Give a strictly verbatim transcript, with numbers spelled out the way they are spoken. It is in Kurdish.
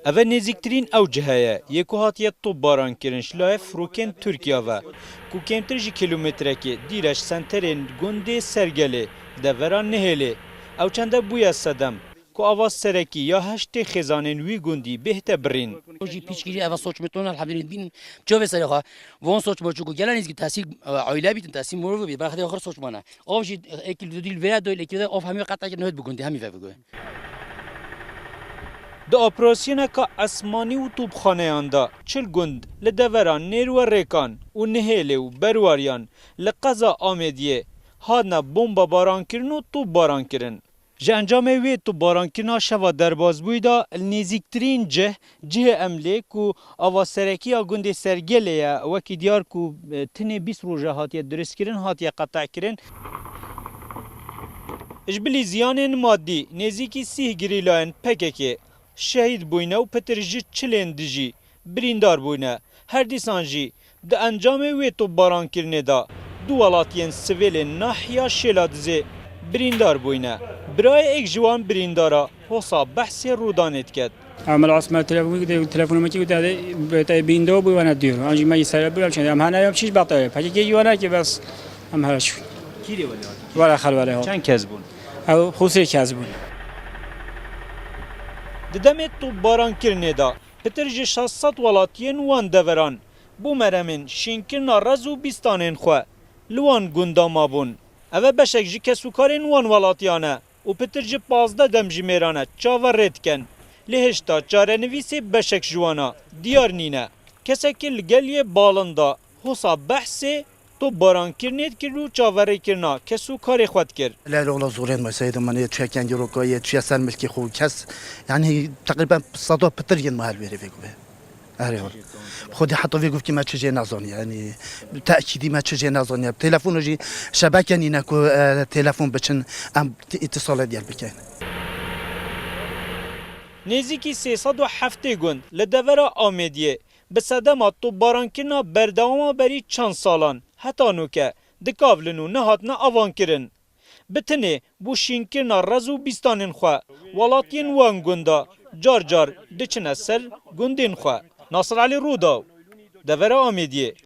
Ev e nêzîktirîn ew cihe ye yê ku hatiye topbaran kirin ji layê firokên Tirkiya ve, ku kêmtir ji kîlometrekê dîre ji senterên gundê Sergelê, devera Nihêlê. Ew çende bûye sedem, ku ava serekî ya heştê xêzanên wî gundî bêhte birîn. Jî pîçkirî eva soç metona elhamdülillah bin çove serê xwe. Von soç mo çuku gelen izgi tesîl, e, aile bitin, tesîl morovu bi. Beraxde xir soç mana. Av jî, e, ekil dudil vera doyl ekil de av hemî qata ki nöt bi gundî hemî ve bi. Di operasyoneka esmanî û topxaneyan de çil gund li devera Nêrwerêkan û Nihêlê û Berwariyan li qeza Amêdiyê hatine bombebarankirin û topbarankirin. Ji encamê wê topbarankirina şeva derbazbûyî de li nêzîktirîn cih, cihê Emlê ku ava serekî ya gundê Sergelê ye, wekî diyar ku, e, tenê bîst roj e hatiye dirustkirin, hatiye qete'kirin. Ji bilî ziyanên madî nêzîkî sîh gerîlayên P K K şehîd bûyne û pitir ji çilên dijî birîndar bûyne. Her dîsan jî di encamê wê topbarankirinê de du welatiyên sivîlên nahiya Şêladizê birîndar bûyne. Birayê êk ji wan birîndara hosa behsê Rûdanê diket. Emel Asma telefon, telefon me ki te binde bu bana diyor. Ancak ben isare bu yapacağım. Hem hana yapmış battı. Peki ki yuvarlak ki bas. Hem her şu. Kîrê welê hatî? Wala xelwele ha. Çend kes bûn? Ew xûsê kes bûn. Di demê topbarankirinê de pitir ji şeş sed welatiyên wan deveran bo meremên şînkirina rez û bîstanên xwe li wan gunda mabûn. Ev e beşek ji kesûkarên wan welatiyan e û pitir ji pazdeh demjimêran e çaverê dikin. Lê hêşta çarenivîsê beşek ji wan a diyar nîne. Kesekî li gel yê balin da hosa behsê topbarankirinê dikir û çaverêkirina kes û karê xwe dikir. Leyla ola zorên me seyde me yê çiye kengî roka yê çiye ser milkê xwe kes, yani teqrîben seda pitir yên me her wêrê vê guve. Erê. Xwedî heta vê guvkî me çi jê nezaniye, yani tekîdî me çi jê nezaniye. Telefon jî şebeke nîne ku, e, telefon biçin em îtisale diyar bikin. Nêzîkî sê sed û heftê gund li devera Amêdiyê bi sedema topbarankirina berdewama berî çend salan heta nûke dikavlin û nehatine avankirin. Bi tinê bo şînkirina rez û bîstanên xwe welatiyên wan gunda car car diçine ser gundên xwe. Nasir Elî Rûdaw, devera Amêdiyê.